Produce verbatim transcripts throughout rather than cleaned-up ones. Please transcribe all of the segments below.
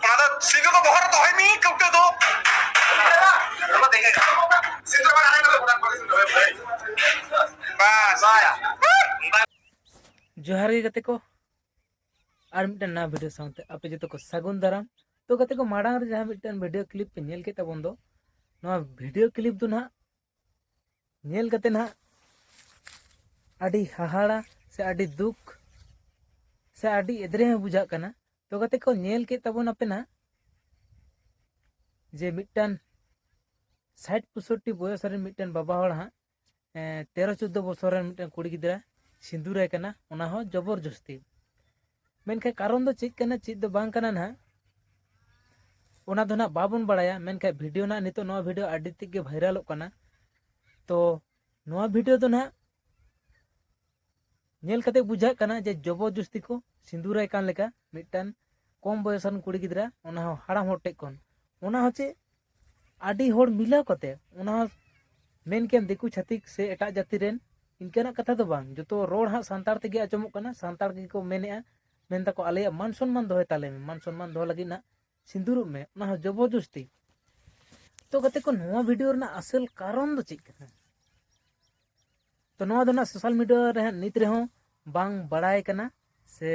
ᱚᱱᱟ ᱫᱚ ᱥᱤᱸᱫᱩ ᱫᱚ ᱵᱚᱦᱚᱜ ᱨᱮ ᱫᱚᱦᱚᱭ ᱢᱮ, ᱠᱟᱹᱣᱴᱟᱹ ᱫᱚ᱾ ᱵᱟᱥ᱾ ᱡᱚᱦᱟᱨ ᱜᱮ ᱜᱟᱛᱮ ᱠᱚ, ᱟᱨ ᱢᱤᱫᱴᱮᱱ ᱱᱟᱣᱟ ᱵᱷᱤᱰᱤᱭᱳ ᱥᱟᱶᱛᱮ ᱟᱯᱮ ᱡᱚᱛᱚ ᱠᱚ ᱥᱟᱹᱜᱩᱱ ᱫᱟᱨᱟᱢ᱾ ᱛᱚ ᱜᱟᱛᱮ ᱠᱚ, ᱢᱟᱲᱟᱝ ᱨᱮ ᱡᱟᱦᱟᱸ ᱢᱤᱫᱴᱮᱱ ᱵᱷᱤᱰᱤᱭᱳ ᱠᱞᱤᱯ ᱯᱮ ᱧᱮᱞ ᱠᱮᱫ ᱛᱟᱵᱚᱱ ᱫᱚ, ᱱᱚᱣᱟ ᱵᱷᱤᱰᱤᱭᱳ ᱠᱞᱤᱯ ᱫᱚ ᱱᱟᱦᱟᱜ ᱧᱮᱞ ᱠᱟᱛᱮ ᱱᱟᱦᱟᱜ ᱟᱹᱰᱤ ᱦᱟᱦᱟᱲᱟ ᱥᱮ ᱟᱹᱰᱤ ᱫᱩᱠ ᱥᱮ ᱟᱹᱰᱤ ᱮᱫᱽᱨᱮ ᱦᱚᱸ ᱵᱩᱡᱷᱟᱹᱜ ᱠᱟᱱᱟ᱾ ᱛᱚ ᱜᱟᱛᱮ ᱠᱚ, ᱧᱮᱞ ᱠᱮᱫ ᱛᱟᱵᱚᱱ ᱟᱯᱮ ᱱᱟᱦᱟᱜ ᱡᱮ ᱢᱤᱫᱴᱟᱝ ᱥᱟᱴ ᱯᱚᱸᱭᱥᱚᱴᱴᱤ ᱵᱚᱭᱚᱥ ᱨᱮᱱ ᱢᱤᱫᱴᱟᱝ ᱵᱟᱵᱟ ᱦᱚᱲ ᱦᱟᱸᱜ, ᱮᱸ, ᱛᱮᱨᱚ ᱪᱳᱫᱽᱫᱳ ᱵᱚᱪᱷᱚᱨ ᱨᱮᱱ ᱢᱤᱫᱴᱟᱝ ᱠᱩᱲᱤ ᱜᱤᱫᱽᱨᱟᱹ ᱥᱤᱸᱫᱩᱨᱟᱭ ᱠᱟᱱᱟ, ᱚᱱᱟ ᱦᱚᱸ ᱡᱚᱵᱚᱨ ᱡᱚᱥᱛᱤ᱾ ᱢᱮᱱᱠᱷᱟᱱ ᱠᱟᱨᱚᱱ ᱫᱚ ᱪᱮᱫ ᱠᱟᱱᱟ, ᱪᱮᱫ ᱫᱚ ᱵᱟᱝ ᱠᱟᱱᱟ ᱱᱟᱦᱟᱜ, ᱚᱱᱟ ᱫᱚ ᱱᱟᱦᱟᱜ ᱵᱟᱵᱚᱱ ᱵᱟᱲᱟᱭᱟ᱾ ᱢᱮᱱᱠᱷᱟᱱ ᱵᱷᱤᱰᱤᱭᱳ ᱱᱟᱦᱟᱜ ᱱᱤᱛᱚᱜ ᱱᱚᱣᱟ ᱵᱷᱤᱰᱤᱭᱳ ᱟᱹᱰᱤ ᱛᱮᱫ ᱜᱮ ᱵᱷᱟᱭᱨᱟᱞᱚᱜ ᱠᱟᱱᱟ᱾ ᱛᱚ ᱱᱚᱣᱟ ᱵᱷᱤᱰᱤᱭᱳ ᱫᱚ ᱱᱟᱦᱟᱜ ᱧᱮᱞ ᱠᱟᱛᱮ ᱵᱩᱡᱷᱟᱹᱜ ᱠᱟᱱᱟ ᱡᱮ ᱡᱚᱵᱚᱨ ᱡᱚᱥᱛᱤ ᱠᱚ ᱥᱤᱸᱫᱩᱨᱟᱭ ᱠᱟᱱ ᱞᱮᱠᱟ ᱢᱤᱫᱴᱟᱝ ᱠᱚᱢ ᱵᱚᱭᱚᱥᱟᱱ ᱠᱩᱲᱤ ᱜᱤᱫᱽᱨᱟᱹ, ᱚᱱᱟ ᱦᱚᱸ ᱦᱟᱲᱟᱢ ᱦᱚᱲ ᱴᱷᱮᱡ ᱠᱷᱚᱱ᱾ ᱚᱱᱟ ᱦᱚᱸ ᱪᱮᱫ ᱟᱹᱰᱤ ᱦᱚᱲ ᱢᱤᱞᱟᱹᱣ ᱠᱟᱛᱮ, ᱚᱱᱟ ᱦᱚᱸ ᱢᱮᱱ ᱠᱮᱭᱟᱢ ᱫᱤᱠᱩ ᱪᱷᱟᱹᱛᱤᱠ ᱥᱮ ᱮᱴᱟᱜ ᱡᱟᱹᱛᱤ ᱨᱮᱱ, ᱤᱱᱠᱟᱹᱱᱟᱜ ᱠᱟᱛᱷᱟ ᱫᱚ ᱵᱟᱝ᱾ ᱡᱚᱛᱚ ᱨᱚᱲ ᱦᱟᱸᱜ ᱥᱟᱱᱛᱟᱲ ᱛᱮᱜᱮ ᱟᱸᱡᱚᱢᱚᱜ ᱠᱟᱱᱟ, ᱥᱟᱱᱛᱟᱲ ᱜᱮᱠᱚ ᱢᱮᱱᱮᱜᱼᱟ, ᱢᱮᱱ ᱫᱟᱠᱚ ᱟᱞᱮᱭᱟᱜ ᱢᱟᱱ ᱥᱚᱱᱢᱟᱱ ᱫᱚᱦᱚᱭ ᱛᱟᱞᱮ ᱢᱮ, ᱢᱟᱱ ᱥᱚᱱᱢᱟᱱ ᱫᱚᱦᱚ ᱞᱟᱹᱜᱤᱫ ᱱᱟᱜ ᱥᱤᱸᱫᱩᱨᱚᱜ ᱢᱮ, ᱚᱱᱟ ᱦᱚᱸ ᱡᱚᱵᱚᱨ ᱡᱚᱥᱛᱤ᱾ ᱛᱚ ᱜᱟᱛᱮ ᱠᱚ, ᱱᱚᱣᱟ ᱵᱷᱤᱰᱤᱭᱳ ᱨᱮᱱᱟᱜ ᱟᱥᱚᱞ ᱠᱟᱨᱚᱱ ᱫᱚ ᱪᱮᱫ ᱠᱟᱱᱟ? ᱛᱚ ᱱᱚᱣᱟ ᱫᱚ ᱱᱟᱜ ᱥᱳᱥᱟᱞ ᱢᱤᱰᱤᱭᱟ ᱨᱮ ᱦᱟᱸᱜ ᱱᱤᱛ ᱨᱮᱦᱚᱸ ᱵᱟᱝ ᱵᱟᱲᱟᱭ ᱠᱟᱱᱟ, ᱥᱮ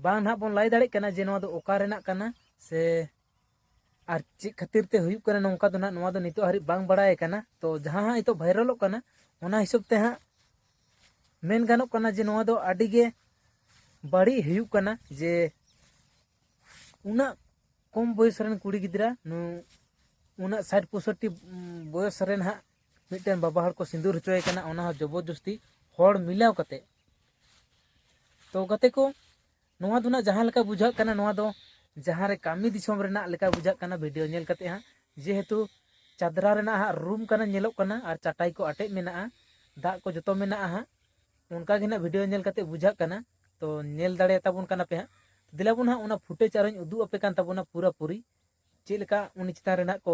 ᱵᱟᱝ ᱱᱟᱦᱟᱜ ᱵᱚᱱ ᱞᱟᱹᱭ ᱫᱟᱲᱮᱭᱟᱜ ᱠᱟᱱᱟ ᱡᱮ ᱱᱚᱣᱟ ᱫᱚ ᱚᱠᱟ ᱨᱮᱱᱟᱜ ᱠᱟᱱᱟ, ᱥᱮ ᱟᱨ ᱪᱮᱫ ᱠᱷᱟᱹᱛᱤᱨ ᱛᱮ ᱦᱩᱭᱩᱜ ᱠᱟᱱᱟ ᱱᱚᱝᱠᱟ ᱫᱚ ᱱᱟᱦᱟᱜ, ᱱᱚᱣᱟ ᱫᱚ ᱱᱤᱛᱚᱜ ᱦᱟᱹᱨᱤᱡ ᱵᱟᱝ ᱵᱟᱲᱟᱭ ᱠᱟᱱᱟ᱾ ᱛᱚ ᱡᱟᱦᱟᱸ ᱦᱟᱸᱜ ᱱᱤᱛᱚᱜ ᱵᱷᱟᱭᱨᱟᱞᱚᱜ ᱠᱟᱱᱟ, ᱚᱱᱟ ᱦᱤᱥᱟᱹᱵ ᱛᱮ ᱦᱟᱸᱜ ᱢᱮᱱ ᱜᱟᱱᱚᱜ ᱠᱟᱱᱟ ᱡᱮ ᱱᱚᱣᱟ ᱫᱚ ᱟᱹᱰᱤ ᱜᱮ ᱵᱟᱹᱲᱤᱡ ᱦᱩᱭᱩᱜ ᱠᱟᱱᱟ ᱡᱮ ᱩᱱᱟᱹᱜ ᱠᱚᱢ ᱵᱚᱭᱚᱥ ᱨᱮᱱ ᱠᱩᱲᱤ ᱜᱤᱫᱽᱨᱟᱹ, ᱱᱩ-, ᱩᱱᱟᱹᱜ ᱥᱟᱴ ᱯᱚᱸᱭᱥᱚᱴᱴᱤ, ᱩᱢ, ᱵᱚᱭᱚᱥ ᱨᱮᱱ ᱦᱟᱸᱜ ᱢᱤᱫᱴᱮᱱ ᱵᱟᱵᱟ ᱦᱚᱲ ᱠᱚ ᱥᱤᱸᱫᱩᱨ ᱦᱚᱪᱚᱭᱮ ᱠᱟᱱᱟ, ᱚᱱᱟ ᱦᱚᱸ ᱡᱚᱵᱚᱨ ᱡᱚᱥᱛᱤ ᱦᱚᱲ ᱢᱤᱞᱟᱣ ᱠᱟᱛᱮ᱾ ᱛᱚ ᱜᱟᱛᱮ ᱠᱚ, ᱱᱚᱣᱟ ᱫᱚ ᱱᱟᱜ ᱡᱟᱦᱟᱸ ᱞᱮᱠᱟ ᱵᱩᱡᱷᱟᱹᱜ ᱠᱟᱱᱟ, ᱱᱚᱣᱟ ᱫᱚ ᱡᱟᱦᱟᱸ ᱨᱮ ᱠᱟᱹᱢᱤ ᱫᱤᱥᱚᱢ ᱨᱮᱱᱟᱜ ᱞᱮᱠᱟ ᱵᱩᱡᱷᱟᱹᱜ ᱠᱟᱱᱟ ᱵᱷᱤᱰᱤᱭᱳ ᱧᱮᱞ ᱠᱟᱛᱮ ᱦᱟᱸᱜ, ᱡᱮᱦᱮᱛᱩ ᱪᱟᱫᱽᱨᱟ ᱨᱮᱱᱟᱜ ᱦᱟᱸᱜ ᱨᱩᱢ ᱠᱟᱱᱟ, ᱧᱮᱞᱚᱜ ᱠᱟᱱᱟ, ᱟᱨ ᱪᱟᱴᱟᱭ ᱠᱚ ᱟᱴᱮᱫ ᱢᱮᱱᱟᱜᱼᱟ, ᱫᱟᱜ ᱠᱚ ᱡᱚᱛᱚ ᱢᱮᱱᱟᱜᱼᱟ ᱦᱟᱸᱜ᱾ ᱚᱱᱠᱟ ᱜᱮ ᱱᱟᱜ ᱵᱷᱤᱰᱤᱭᱳ ᱧᱮᱞ ᱠᱟᱛᱮ ᱵᱩᱡᱷᱟᱹᱜ ᱠᱟᱱᱟ᱾ ᱛᱚ ᱧᱮᱞ ᱫᱟᱲᱮᱭᱟᱛᱟᱵᱚᱱ ᱠᱟᱱᱟ ᱯᱮ ᱦᱟᱸᱜ᱾ ᱫᱮᱞᱟ ᱵᱚᱱ ᱦᱟᱸᱜ ᱚᱱᱟ ᱯᱷᱩᱴᱮᱡᱽ ᱟᱨᱚᱧ ᱩᱫᱩᱜ ᱟᱯᱮ ᱠᱟᱱ ᱛᱟᱵᱚᱱᱟ ᱯᱩᱨᱟᱹ ᱯᱩᱨᱤ, ᱪᱮᱫ ᱞᱮᱠᱟ ᱩᱱᱤ ᱪᱮᱛᱟᱱ ᱨᱮ ᱱᱟᱜ ᱠᱚ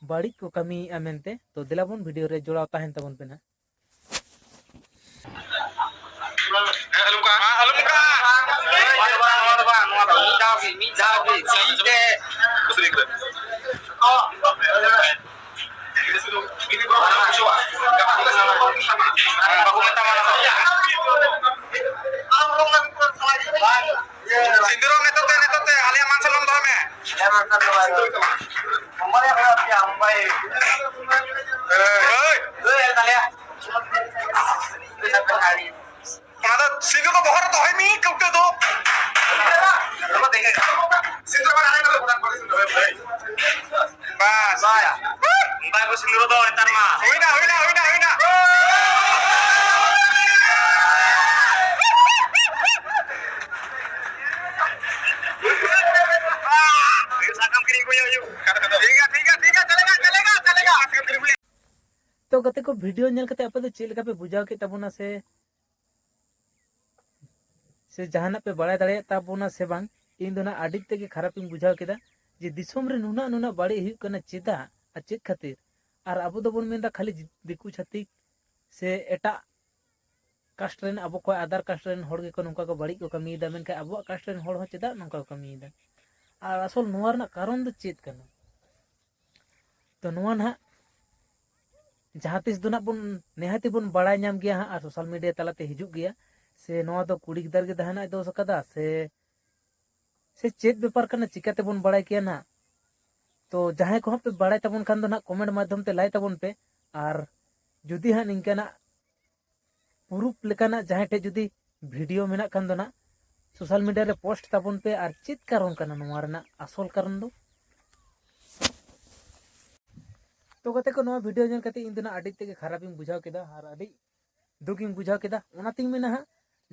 ᱵᱟᱹᱲᱤᱡ ᱠᱚ ᱠᱟᱹᱢᱤᱭᱮᱫᱼᱟ ᱢᱮᱱᱛᱮ᱾ ᱛᱚ ᱫᱮᱞᱟ ᱵᱚᱱ ᱵᱷᱤᱰᱤᱭᱳ ᱨᱮ ᱡᱚᱲᱟᱣ ᱛᱟᱦᱮᱱ ᱛᱟᱵᱚᱱ ᱯᱮ ᱱᱟᱜ᱾ ᱟᱞᱚᱢ ᱠᱟ, ᱟᱞᱚᱢ ᱠᱟ᱾ ᱱᱚᱣᱟ ᱫᱚ ᱵᱟᱝ, ᱱᱚᱣᱟ ᱫᱚ ᱵᱟᱝ, ᱱᱚᱣᱟ ᱫᱚ ᱢᱤᱫ ᱫᱷᱟᱣ ᱜᱮ, ᱢᱤᱫ ᱫᱷᱟᱣ ᱜᱮ, ᱢᱤᱫ ᱫᱷᱟᱣ ᱜᱮ᱾ ᱵᱩᱥᱨᱤ ᱜᱤᱫᱽᱨᱟᱹ᱾ ᱵᱟᱠᱚ ᱢᱮᱛᱟᱢᱟ ᱚᱱᱟ ᱫᱚ᱾ ᱥᱤᱸᱫᱩᱨ ᱱᱤᱛᱚᱜ ᱛᱮ, ᱱᱤᱛᱚᱜ ᱛᱮ ᱟᱞᱮᱭᱟᱜ ᱢᱟᱱ ᱥᱚᱱᱢᱟᱱ ᱫᱚᱦᱚᱭ ᱢᱮ᱾ ᱦᱳᱭ᱾ ᱚᱱᱟ ᱫᱚ ᱥᱤᱸᱫᱩᱨ ᱫᱚ ᱵᱚᱦᱚᱜ ᱨᱮ ᱫᱚᱦᱚᱭ ᱢᱮ, ᱠᱟᱹᱣᱴᱟᱹ ᱫᱚ᱾ ᱵᱟᱥ᱾ ᱵᱟᱭ ᱠᱚ ᱥᱤᱸᱫᱩᱨ ᱫᱚ ᱱᱮᱛᱟᱨ ᱢᱟ᱾ ᱦᱩᱭᱱᱟ, ᱦᱩᱭᱱᱟ, ᱦᱩᱭᱱᱟ, ᱦᱩᱭᱱᱟ᱾ ᱥᱟᱠᱟᱢ ᱠᱤᱨᱤᱧ ᱟᱹᱜᱩᱭ ᱦᱩᱭᱩᱜ᱾ ᱴᱷᱤᱠ ᱜᱮᱭᱟ, ᱴᱷᱤᱠ ᱜᱮᱭᱟ, ᱴᱷᱤᱠ ᱜᱮᱭᱟ, ᱪᱟᱞᱮᱜᱟ, ᱪᱟᱞᱮᱜᱟ, ᱪᱟᱞᱮᱜᱟ᱾ ᱛᱚ ᱜᱟᱛᱮ ᱠᱚ, ᱵᱷᱤᱰᱤᱭᱳ ᱧᱮᱞ ᱠᱟᱛᱮ ᱟᱯᱮ ᱫᱚ ᱪᱮᱫ ᱞᱮᱠᱟ ᱯᱮ ᱵᱩᱡᱷᱟᱹᱣ ᱠᱮᱫ ᱛᱟᱵᱚᱱᱟ ᱥᱮ, ᱥᱮ ᱡᱟᱦᱟᱱᱟᱜ ᱯᱮ ᱵᱟᱲᱟᱭ ᱫᱟᱲᱮᱭᱟᱜ ᱛᱟᱵᱚᱱᱟ ᱥᱮ ᱵᱟᱝ? ᱤᱧ ᱫᱚ ᱱᱟᱜ ᱟᱹᱰᱤ ᱛᱮᱫ ᱜᱮ ᱠᱷᱟᱨᱟᱯ ᱤᱧ ᱵᱩᱡᱷᱟᱹᱣ ᱠᱮᱫᱟ ᱡᱮ ᱫᱤᱥᱚᱢ ᱨᱮ ᱱᱩᱱᱟᱹᱜ, ᱱᱩᱱᱟᱹᱜ ᱵᱟᱹᱲᱤᱡ ᱦᱩᱭᱩᱜ ᱠᱟᱱᱟ, ᱪᱮᱫᱟᱜ ᱟᱨ ᱪᱮᱫ ᱠᱷᱟᱹᱛᱤᱨ? ᱟᱨ ᱟᱵᱚ ᱫᱚᱵᱚᱱ ᱢᱮᱱᱫᱟ ᱠᱷᱟᱹᱞᱤ ᱫᱤᱠᱩ ᱪᱷᱟᱹᱛᱤᱠ ᱥᱮ ᱮᱴᱟᱜ ᱠᱟᱥᱴ ᱨᱮᱱ, ᱟᱵᱚ ᱠᱷᱚᱱ ᱟᱫᱟᱨ ᱠᱟᱥᱴ ᱨᱮᱱ ᱦᱚᱲ ᱜᱮᱠᱚ ᱱᱚᱝᱠᱟ ᱠᱚ ᱵᱟᱹᱲᱤᱡ ᱠᱚ ᱠᱟᱹᱢᱤᱭᱮᱫᱟ, ᱢᱮᱱᱠᱷᱟᱱ ᱟᱵᱚᱣᱟᱜ ᱠᱟᱥᱴ ᱨᱮᱱ ᱦᱚᱲ ᱦᱚᱸ ᱪᱮᱫᱟᱜ ᱱᱚᱝᱠᱟ ᱠᱚ ᱠᱟᱹᱢᱤᱭᱮᱫᱟ? ᱟᱨ ᱟᱥᱚᱞ ᱱᱚᱣᱟ ᱨᱮᱱᱟᱜ ᱠᱟᱨᱚᱱ ᱫᱚ ᱪᱮᱫ ᱠᱟᱱᱟ? ᱛᱚ ᱱᱚᱣᱟ ᱱᱟᱦᱟᱜ ᱡᱟᱦᱟᱸ ᱛᱤᱥ ᱫᱚ ᱱᱟᱜ ᱵᱚᱱ ᱱᱤᱦᱟᱹᱛᱤ ᱵᱚᱱ ᱵᱟᱲᱟᱭ ᱧᱟᱢ ᱜᱮᱭᱟ ᱦᱟᱸᱜ, ᱟᱨ ᱥᱳᱥᱟᱞ ᱢᱤᱰᱤᱭᱟ ᱛᱟᱞᱟᱛᱮ ᱦᱤᱡᱩᱜ ᱜᱮᱭᱟ᱾ ᱥᱮ ᱱᱚᱣᱟ ᱫᱚ ᱠᱩᱲᱤ ᱜᱤᱫᱟᱹᱨ ᱜᱮ ᱡᱟᱦᱟᱱᱟᱜ ᱫᱳᱥ ᱟᱠᱟᱫᱟ ᱥᱮ, ᱥᱮ ᱪᱮᱫ ᱵᱮᱯᱟᱨ ᱠᱟᱱᱟ, ᱪᱤᱠᱟᱹ ᱛᱮᱵᱚᱱ ᱵᱟᱲᱟᱭ ᱠᱮᱭᱟ ᱱᱟᱦᱟᱜ? ᱛᱚ ᱡᱟᱦᱟᱸᱭ ᱠᱚᱦᱚᱸ ᱯᱮ ᱵᱟᱲᱟᱭ ᱛᱟᱵᱚᱱ ᱠᱷᱟᱱ ᱫᱚ ᱱᱟᱦᱟᱜ ᱠᱚᱢᱮᱱᱴ ᱢᱟᱫᱽᱫᱷᱚᱢ ᱛᱮ ᱞᱟᱹᱭ ᱛᱟᱵᱚᱱ ᱯᱮ᱾ ᱟᱨ ᱡᱩᱫᱤ ᱦᱟᱸᱜ ᱱᱤᱝᱠᱟᱱᱟᱜ ᱯᱨᱩᱯᱷ ᱞᱮᱠᱟᱱᱟᱜ ᱡᱟᱦᱟᱸᱭ ᱴᱷᱮᱡ ᱡᱩᱫᱤ ᱵᱷᱤᱰᱤᱭᱳ ᱢᱮᱱᱟᱜ ᱠᱷᱟᱱ ᱫᱚ ᱱᱟᱜ ᱥᱳᱥᱟᱞ ᱢᱤᱰᱤᱭᱟ ᱨᱮ ᱯᱳᱥᱴ ᱛᱟᱵᱚᱱ ᱯᱮ᱾ ᱟᱨ ᱪᱮᱫ ᱠᱟᱨᱚᱱ ᱠᱟᱱᱟ ᱱᱚᱣᱟ ᱨᱮᱱᱟᱜ ᱟᱥᱚᱞ ᱠᱟᱨᱚᱱ ᱫᱚ? ᱛᱚ ᱜᱟᱛᱮ ᱠᱚ, ᱱᱚᱣᱟ ᱵᱷᱤᱰᱤᱭᱳ ᱧᱮᱞ ᱠᱟᱛᱮ ᱤᱧ ᱫᱚ ᱱᱟᱜ ᱟᱹᱰᱤ ᱛᱮᱫ ᱜᱮ ᱠᱷᱟᱨᱟᱯ ᱤᱧ ᱵᱩᱡᱷᱟᱹᱣ ᱠᱮᱫᱟ ᱟᱨ ᱟᱹᱰᱤ ᱫᱩᱠ ᱤᱧ ᱵᱩᱡᱷᱟᱹᱣ ᱠᱮᱫᱟ᱾ ᱚᱱᱟᱛᱤᱧ ᱢᱮᱱᱟ ᱦᱟᱸᱜ,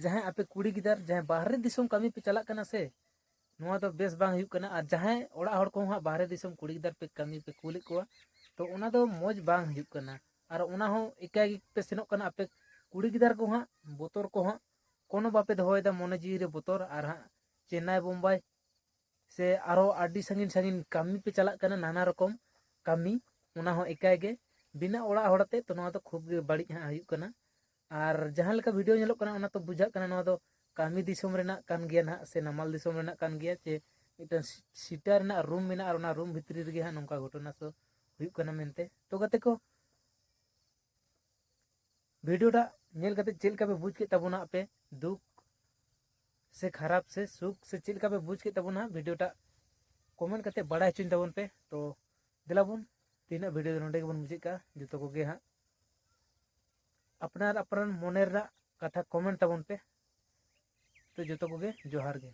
ᱡᱟᱦᱟᱸᱭ ᱟᱯᱮ ᱠᱩᱲᱤ ᱜᱤᱫᱟᱹᱨ ᱡᱟᱦᱟᱸᱭ ᱵᱟᱦᱨᱮ ᱫᱤᱥᱚᱢ ᱠᱟᱹᱢᱤ ᱯᱮ ᱪᱟᱞᱟᱜ ᱠᱟᱱᱟ ᱥᱮ, ᱱᱚᱣᱟ ᱫᱚ ᱵᱮᱥ ᱵᱟᱝ ᱦᱩᱭᱩᱜ ᱠᱟᱱᱟ᱾ ᱟᱨ ᱡᱟᱦᱟᱸᱭ ᱚᱲᱟᱜ ᱦᱚᱲ ᱠᱚᱦᱚᱸ ᱦᱟᱸᱜ ᱵᱟᱦᱨᱮ ᱫᱤᱥᱚᱢ ᱠᱩᱲᱤ ᱜᱤᱫᱟᱹᱨ ᱯᱮ ᱠᱟᱹᱢᱤ ᱯᱮ ᱠᱩᱞᱮᱫ ᱠᱚᱣᱟ, ᱛᱚ ᱚᱱᱟ ᱫᱚ ᱢᱚᱡᱽ ᱵᱟᱝ ᱦᱩᱭᱩᱜ ᱠᱟᱱᱟ᱾ ᱟᱨ ᱚᱱᱟ ᱦᱚᱸ ᱮᱠᱟᱭ ᱜᱮᱯᱮ ᱥᱮᱱᱚᱜ ᱠᱟᱱᱟ, ᱟᱯᱮ ᱠᱩᱲᱤ ᱜᱤᱫᱟᱹᱨ ᱠᱚ ᱦᱟᱸᱜ ᱵᱚᱛᱚᱨ ᱠᱚᱦᱚᱸ ᱠᱳᱱᱳ ᱵᱟᱯᱮ ᱫᱚᱦᱚᱭᱮᱫᱟ ᱢᱚᱱᱮ ᱡᱤᱣᱤ ᱨᱮ ᱵᱚᱛᱚᱨ᱾ ᱟᱨ ᱦᱟᱸᱜ ᱪᱮᱱᱱᱟᱭ ᱵᱳᱢᱵᱟᱭ ᱥᱮ ᱟᱨᱚ ᱟᱹᱰᱤ ᱥᱟᱺᱜᱤᱧ ᱥᱟᱺᱜᱤᱧ ᱠᱟᱹᱢᱤ ᱯᱮ ᱪᱟᱞᱟᱜ ᱠᱟᱱᱟ, ᱱᱟᱱᱟ ᱨᱚᱠᱚᱢ ᱠᱟᱹᱢᱤ, ᱚᱱᱟ ᱦᱚᱸ ᱮᱠᱟᱭ ᱜᱮ ᱵᱤᱱᱟᱹ ᱚᱲᱟᱜ ᱦᱚᱲ ᱟᱛᱮ᱾ ᱛᱚ ᱱᱚᱣᱟ ᱫᱚ ᱠᱷᱩᱵ ᱜᱮ ᱵᱟᱹᱲᱤᱡ ᱦᱟᱸᱜ ᱦᱩᱭᱩᱜ ᱠᱟᱱᱟ᱾ ᱟᱨ ᱡᱟᱦᱟᱸ ᱞᱮᱠᱟ ᱵᱷᱤᱰᱤᱭᱳ ᱧᱮᱞᱚᱜ ᱠᱟᱱᱟ, ᱚᱱᱟ ᱛᱚ ᱵᱩᱡᱷᱟᱹᱜ ᱠᱟᱱᱟ ᱱᱚᱣᱟ ᱫᱚ ᱠᱟᱹᱢᱤ ᱫᱤᱥᱚᱢ ᱨᱮᱱᱟᱜ ᱠᱟᱱ ᱜᱮᱭᱟ ᱱᱟᱦᱟᱜ, ᱥᱮ ᱱᱟᱢᱟᱞ ᱫᱤᱥᱚᱢ ᱨᱮᱱᱟᱜ ᱠᱟᱱ ᱜᱮᱭᱟ, ᱪᱮ ᱢᱤᱫᱴᱟᱝ ᱥᱤ- ᱥᱤᱴᱟ ᱨᱮᱱᱟᱜ ᱨᱩᱢ ᱢᱮᱱᱟᱜᱼᱟ, ᱟᱨ ᱚᱱᱟ ᱨᱩᱢ ᱵᱷᱤᱛᱨᱤ ᱨᱮᱜᱮ ᱦᱟᱸᱜ ᱱᱚᱝᱠᱟ ᱜᱷᱚᱴᱚᱱᱟ ᱥᱚ ᱦᱩᱭᱩᱜ ᱠᱟᱱᱟ ᱢᱮᱱᱛᱮ᱾ ᱛᱚ ᱜᱟᱛᱮ ᱠᱚ, ᱵᱷᱤᱰᱤᱭᱳᱴᱟᱜ ᱧᱮᱞ ᱠᱟᱛᱮ ᱪᱮᱫ ᱞᱮᱠᱟ ᱯᱮ ᱵᱩᱡᱽ ᱠᱮᱫ ᱛᱟᱵᱚᱱᱟ ᱟᱯᱮ? ᱫᱩᱠ ᱥᱮ ᱠᱷᱟᱨᱟᱯ ᱥᱮ ᱥᱩᱠ ᱥᱮ ᱪᱮᱫ ᱞᱮᱠᱟ ᱯᱮ ᱵᱩᱡᱽ ᱠᱮᱫ ᱛᱟᱵᱚᱱᱟ? ᱵᱷᱤᱰᱤᱭᱳᱴᱟᱜ ᱠᱚᱢᱮᱱᱴ ᱠᱟᱛᱮ ᱵᱟᱲᱟᱭ ᱦᱚᱪᱚᱧ ᱛᱟᱵᱚᱱ ᱯᱮ᱾ ᱛᱚ ᱫᱮᱞᱟ ᱵᱚᱱ, ᱛᱮᱦᱮᱧᱟᱜ ᱵᱷᱤᱰᱤᱭᱳ ᱫᱚ ᱱᱚᱸᱰᱮ ᱜᱮᱵᱚᱱ ᱢᱩᱪᱟᱹᱫ ᱠᱟᱜᱼᱟ᱾ ᱡᱚᱛᱚ ᱠᱚᱜᱮ ᱦᱟᱸᱜ ᱟᱯᱱᱟᱨ ᱟᱯᱱᱟᱨ ᱢᱚᱱᱮ ᱨᱮᱱᱟᱜ ᱠᱟᱛᱷᱟ ᱠᱚᱢᱮᱱᱴ ᱛᱟᱵᱚᱱ ᱯᱮ᱾ ᱛᱚ ᱡᱚᱛᱚ ᱠᱚᱜᱮ ᱡᱚᱦᱟᱨ ᱜᱮ᱾